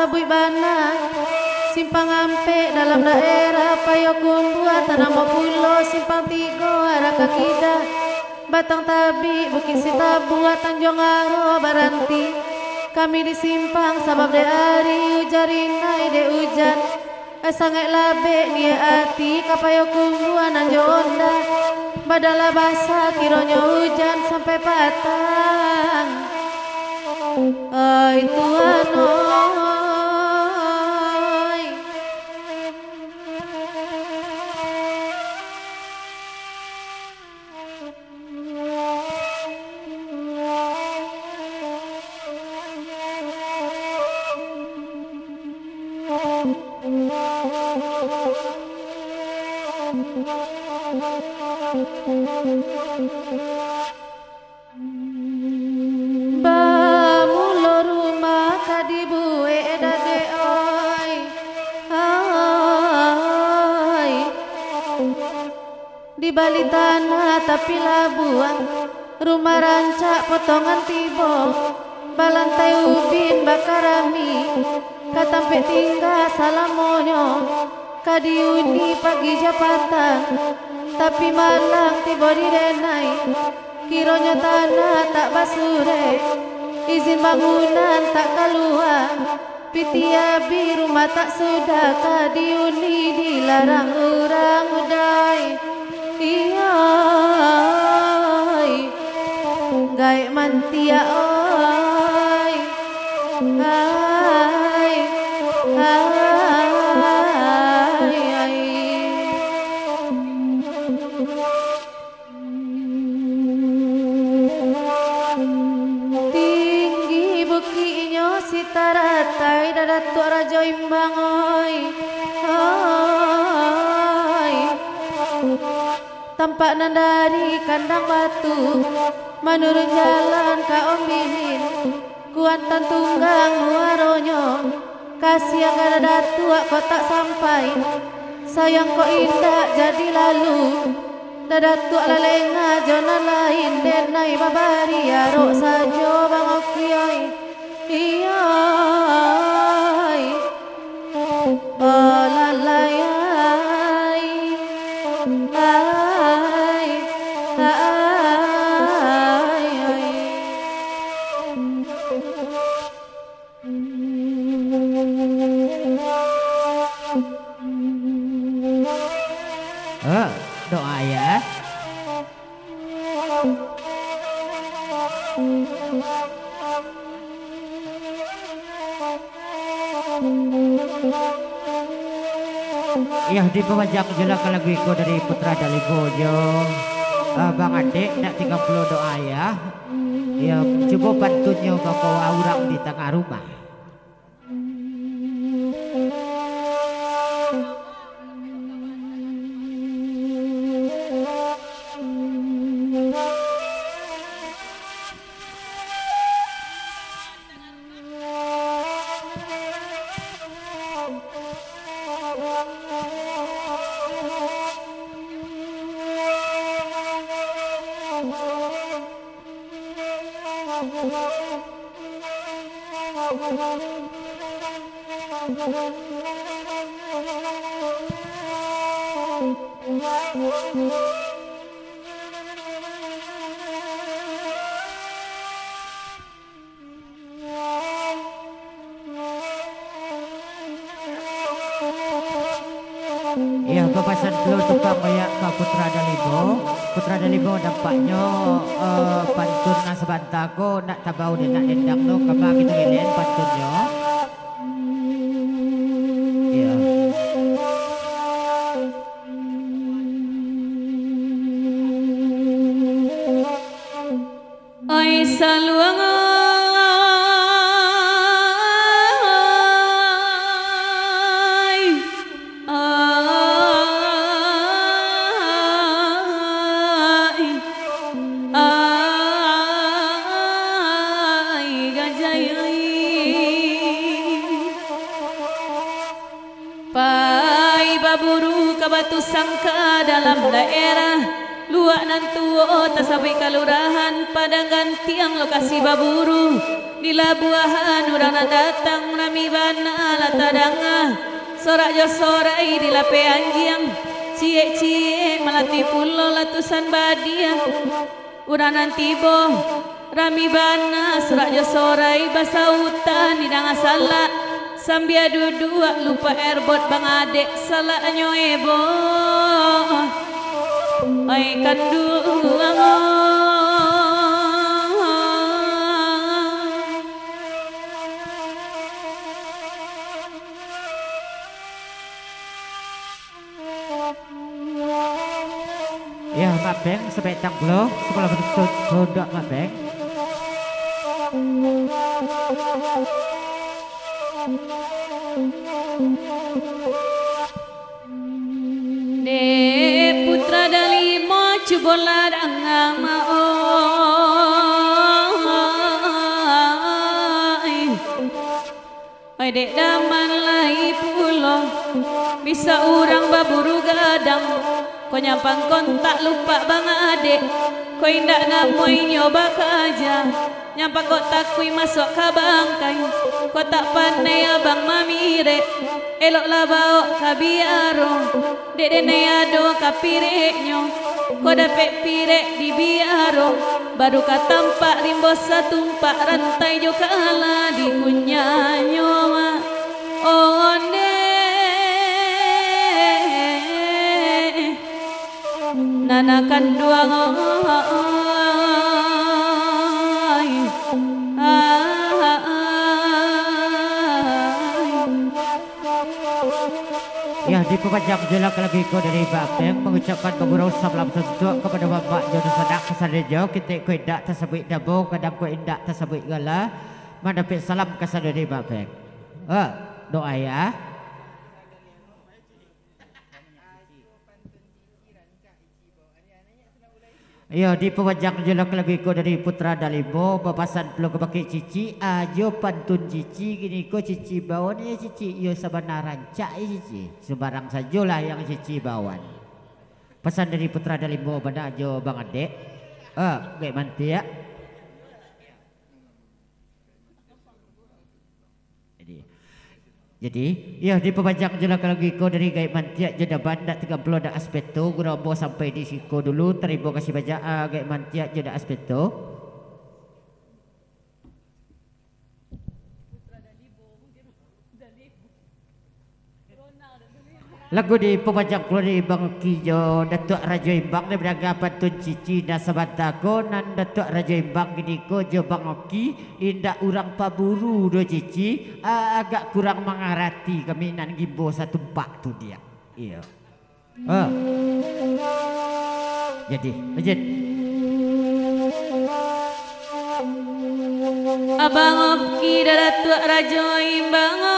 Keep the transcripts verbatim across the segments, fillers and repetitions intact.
Buik bana, Simpang Ampek dalam daerah Payokumbuah, tanamo pulo Simpang Tigo arah ka kida, Batang Tabik, Bukik Sitabuah, Tanjuang Aro baranti. Kami di simpang sabab dek ari, ujan rinai dek ujan. Ai sangaik labek niaik ati ka Payokumbuah nan jo onda. Badan lah basah kironyo ujan sampai patang. Ai Tuhan oi. Bamulo rumah ka dibuek dagek oi, ai. Di bali tanah tapi labuah, rumah rancak potongan tibo, balantai ubin bakarami, ka tampek tingga salamonyo, ka diuni pagi jo patang, tapi malang tibo di denai, kironyo tanah tak basurek, izin bangunan tak kalua. Pitih abih rumah tak sudah, ka diuni dilarang urang udai. Iyai, gaek mantiak oi. Ai, ai, ai. Tinggi bukiknyo si taratai, Dadatuak Rajo Imbang oi. Oi. Tampak nan dari kandang batu, manurun jalan ka Ombilin. Kuantan tunggang muaronyo, kasiang ka Dadatuak kok tak sampai, sayang kok indak jadi lalu. Dadatuak lah lengah jo nan lain, denai babari arok sajo Bang Oki oi. Iyai. Oh, lalai ai. Ai, ai, ai. Eh, doa ya. Iyo, dipamajang juo lah ka lagu iko dari Putra Dalibo jo, eh, Bang Adek, nak tingga pulo doa ya. Iyo, cubo pantunnyo babawa urang di tangah rumah. Iyo, bapasan pulo tukang oyak ka Putra Dalibo. Putra Dalibo, nampaknyo, eh, pantun nan sabanta ko ndak tabao dek anak dendang tu, kama kito gilian pantunnyo. Iyo. Ai saluang ai, ai, ai, gajai ai. Pai baburu ka Batu Sangka dalam daerah Luak Nan Tuo, tasabuik kalurahan Padang Gantiang lokasi baburu. Di labuahan urang nan datang, rami bana lah tadanga. Sorak jo sorai di lapeh anjiang, ciek-ciek malati pulo latusan badia. Urang nan tibo, rami bana sorak jo sorai, basautan di danga salak, sambia duduak lupak erbot bangadek salaknyo ebo. Ai kanduang. Yo, Mak Peng, sampai tanglo, sabalah baduduak, Mak Peng. Dek Putra Dalimo, cubolah danga, Mak, oi. Oi, dek daman lai pulo, bisa urang baburu gadang, ko nyampang kontak lupak bangadek, ko indak namuah inyo bakaja, nyampang kok takuik masuak ka bangkai, kok tak pandai abang mamirek, eloklah bawok ka biaro. Dek denai ado ka pireknyo, ko dapek pirek di biaro, baru ka tampak rimbo satumpak rantai jo kala di kunyanyo, Mak. Ondeh, nan akan duang, oi. Ah, ah, ah. Yo, dipapanjang juo lah lagu iko dari Mak Peng, mangucapkan bagurau salam suntuak kapado mamak jo dunsanak kasadonyo, kito ko indak tasabuik namo, gadang ko indak tasabuik gala, mandapek salam kasado dari Mak Peng. Eh, doa ya. Iyo, dipapanjang juo lah lagu iko dari Putra Dalimo, bapasan pulo kabake Cici, ajo pantun Cici, kini ko Cici bawa ni, Cici, iyo sabana rancak, yo, Cici. Subarang sajolah yang Cici bawa ni. Pasan dari Putra Dalimo bana jo Bang Adek. Eh, Gaek Mantiak. Jadi, jadi, iyo, dipapanjang juo lah lagu iko dari Gaek Mantiak jo Daban, dak tingga pulo dak aspeto, gurau ambo sampai di siko dulu, tarimo kasih banyak, ah, Gaek Mantiak jo dak aspeto. Lagu dipapanjang pulo dari Bang Oki jo Datuak Rajo Imbang, dari badanga pantun Cici nan sabanta ko, nan Datuak Rajo Imbang kini ko jo Bang Oki, indak urang paburu doh Cici, a-, agak kurang mangarati kami nan gimbo satumpak tu diak. Iyo. Ah. Jadi, lanjut. Abang Oki, Datuak Rajo Imbang, ai.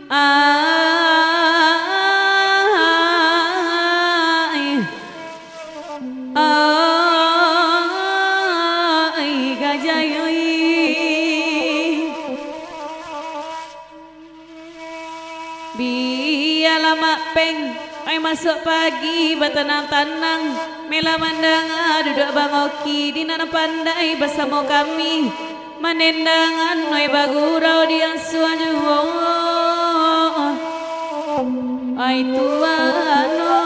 Ai. Ai, gajah, oi. Bialah Mak Peng, ai, masuak pagi batanang-tanang, meh lah mandanga duduak Bang Oki di nan pandai basamo kami, manendangan, ai, bagurau di asuah juo. Ai, Tuan, oh.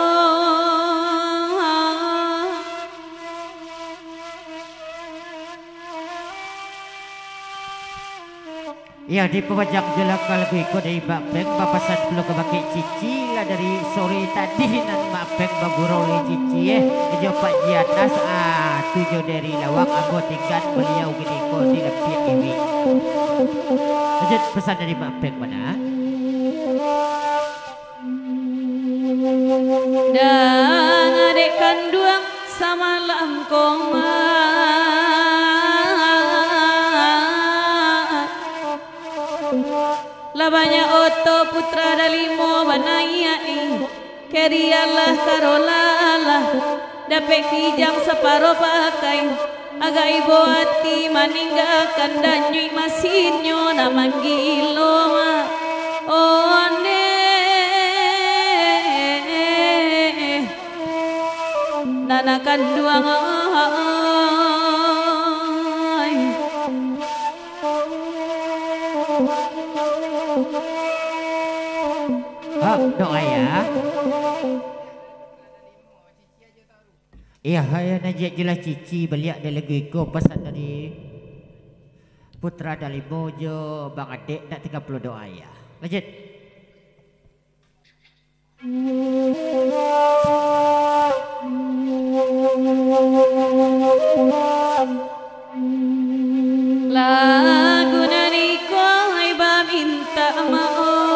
Iyo, dipapanjang juo lah lagu iko dari Mak Peng, bapasan pulo kabake Cici lah dari sore tadi nan Mak Peng bagurau jo Cici, eh, jo Pak Ji Anas, ah, tu jo dari lawang, ambo tingga baliau kini ko di lapiak iwik. Lanjut, pasan dari Mak Peng bana. Dang adek kanduang samalam ko, Mak. Lah banyak oto Putra Dalimo banaiak, ih. Kerialah karola lah, dapek kijang saparo pakai, agak ibo ati maninggakan danyuik masinnyo nan manggilo, Mak. Ondeh, nan akan duang Hap, doa ya. Iyo, iyo, nan ciek jelas cici baliak dari lagu iko, pasan dari Putra Dalimo jo Bang Adek, nak tingga pulo doa ya. Lanjut. Lagu nan iko ai bamintak maoh.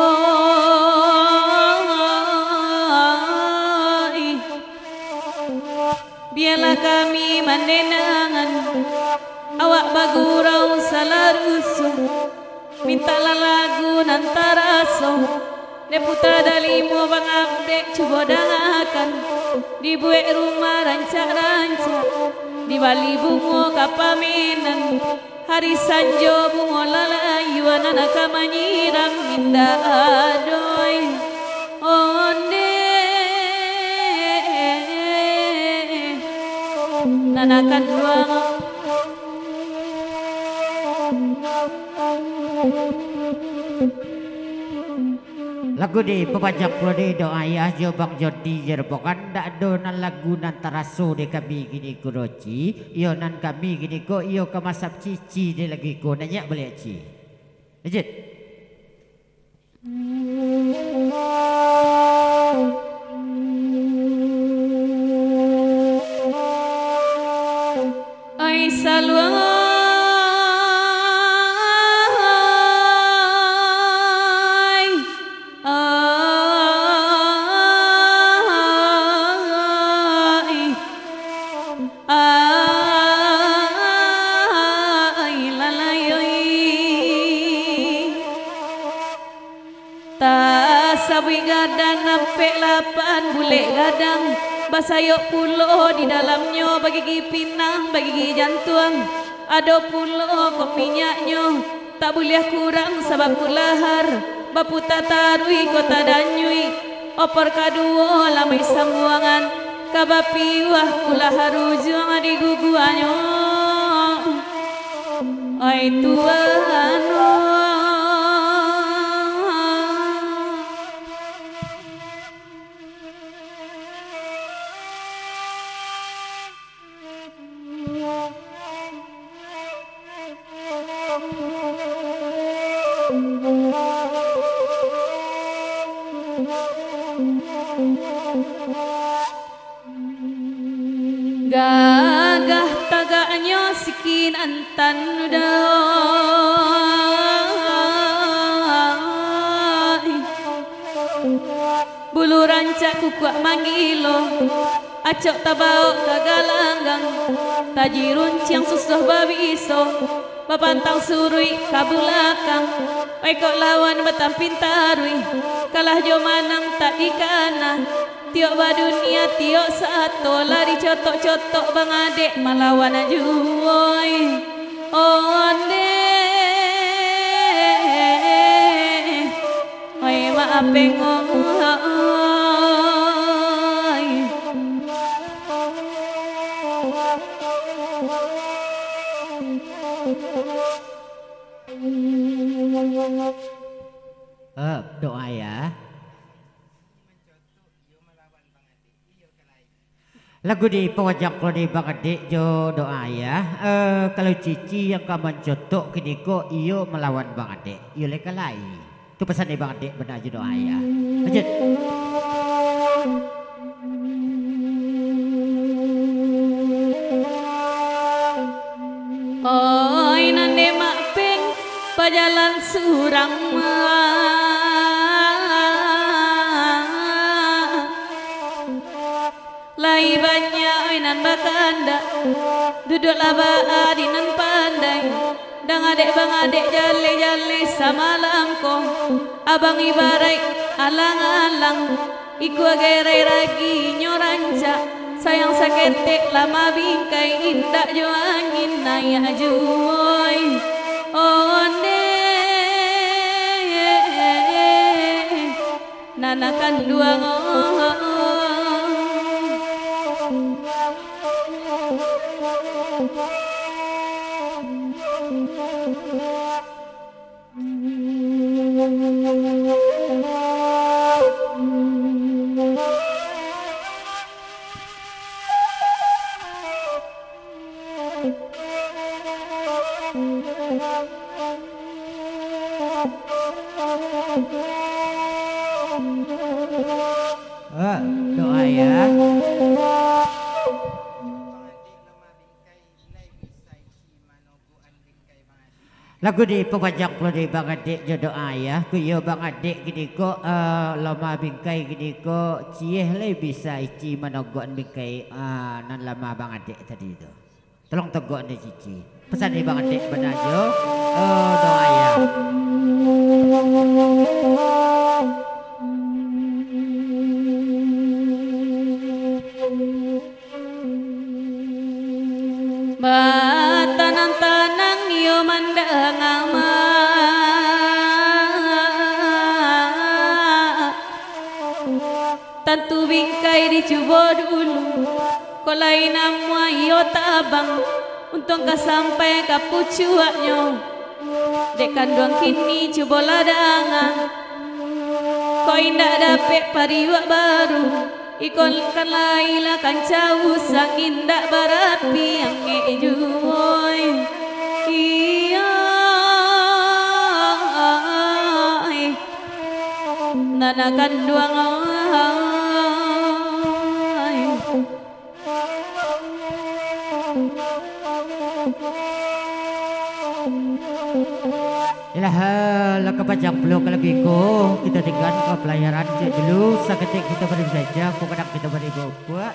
Bialah kami mandendangan, awak bagurau salarusuah. Mintaklah lagu nan taraso, dek Putra Dalimo Bang Adek cubo dangakan. Dibuek rumah rancak-rancak, dibali bungo ka pamenan. Hari sanjo bungo lalayuan, nan ka manyiram indak ado. Onde nan akan duang. Lagu di pabajak pulo di doa ayah jo Bang Jodi jo Rebokan, ndak ado nan lagu nan taraso di kami kini ko doh, Ci. Iyo nan kami kini ko, iyo ka masap cici di lagu iko, nanyak baliak, Ci. Lanjut. Ai saluang ai, ai, ai, lalai oi. Tasabuik gadang ampek lapan bulek gadang, basayok pulo di dalamnyo, bagigi pinang, bagigi jantuang, ado pulo kok minyaknyo, tak buliah kurang sabab kulahar, baputa taruih kok tadanyuik, opor kaduo lamai sambuangan, ka bapiuah kulahar ujuang di guguanyo. Ai Tuhan, gagah tagaknyo sikinan tandai. Bulu rancak kukuak manggilo, acok tabaok ka galanggang, taji runciang susuah babiso, bapantang suruik ka bulakang, baikok lawan batampin taruih, kalah jo manang tak dikana, tiok badunia tiok sato, lah dicotok-cotok bangadek malawan juo. Onde. Oi, maafkan oi. Eh, doa ya. Lagu di pawajang kalau di Bang Adek jo doa ya. Eh, kalau Cici yang ka mancotok kiniko, iyo malawan Bang Adek. Iyo lai kalai. Tu pasan di Bang Adek bana jo doa ya. Lanjut. Oi, nan dek Mak Peng, pajalan surang. Lai banyak ai nan bakandak, duduaklah baa di nan pandai. Dangadek-bangadek jaleh-jaleh samalam ko, abang ibaraik alang-alang. Ikua gerai raginyo rancak, sayang saketek lah mabingkai, indak jo angin naiak juo. Onde. Nan akan duang. Eh, doa ya. Lagu dipapanjang pulo dek Bang Adek jo doa ya. Ku iyo Bang Adek kini ko, eh, Loma Bingkai kini ko, cieh lai bisa ici manogokan Bingkai, eh, nan Loma Bang Adek tadi tu. Tolong togok ni cici. Pesan ni Bang Adek bana jo, eh, doa ya. Batanang-tanang iyo mandanga ma. Tantu Bingkai dicubo dulu, kok lai namuah iyo tabang, untuang ka sampai ka pucuaknyo. Dek kanduang kini cubolah dangan, kok indak dapek pariuak baru, iko kan lai lah kancau sangin dak barapi angek juo. Iyo, nana kanduang ai. Iyolah, lah ka panjang pulo ka lagu ko, kito tinggan ka palayaran ciek dulu, saketek kito bari basaja, kadang kito bari babuak.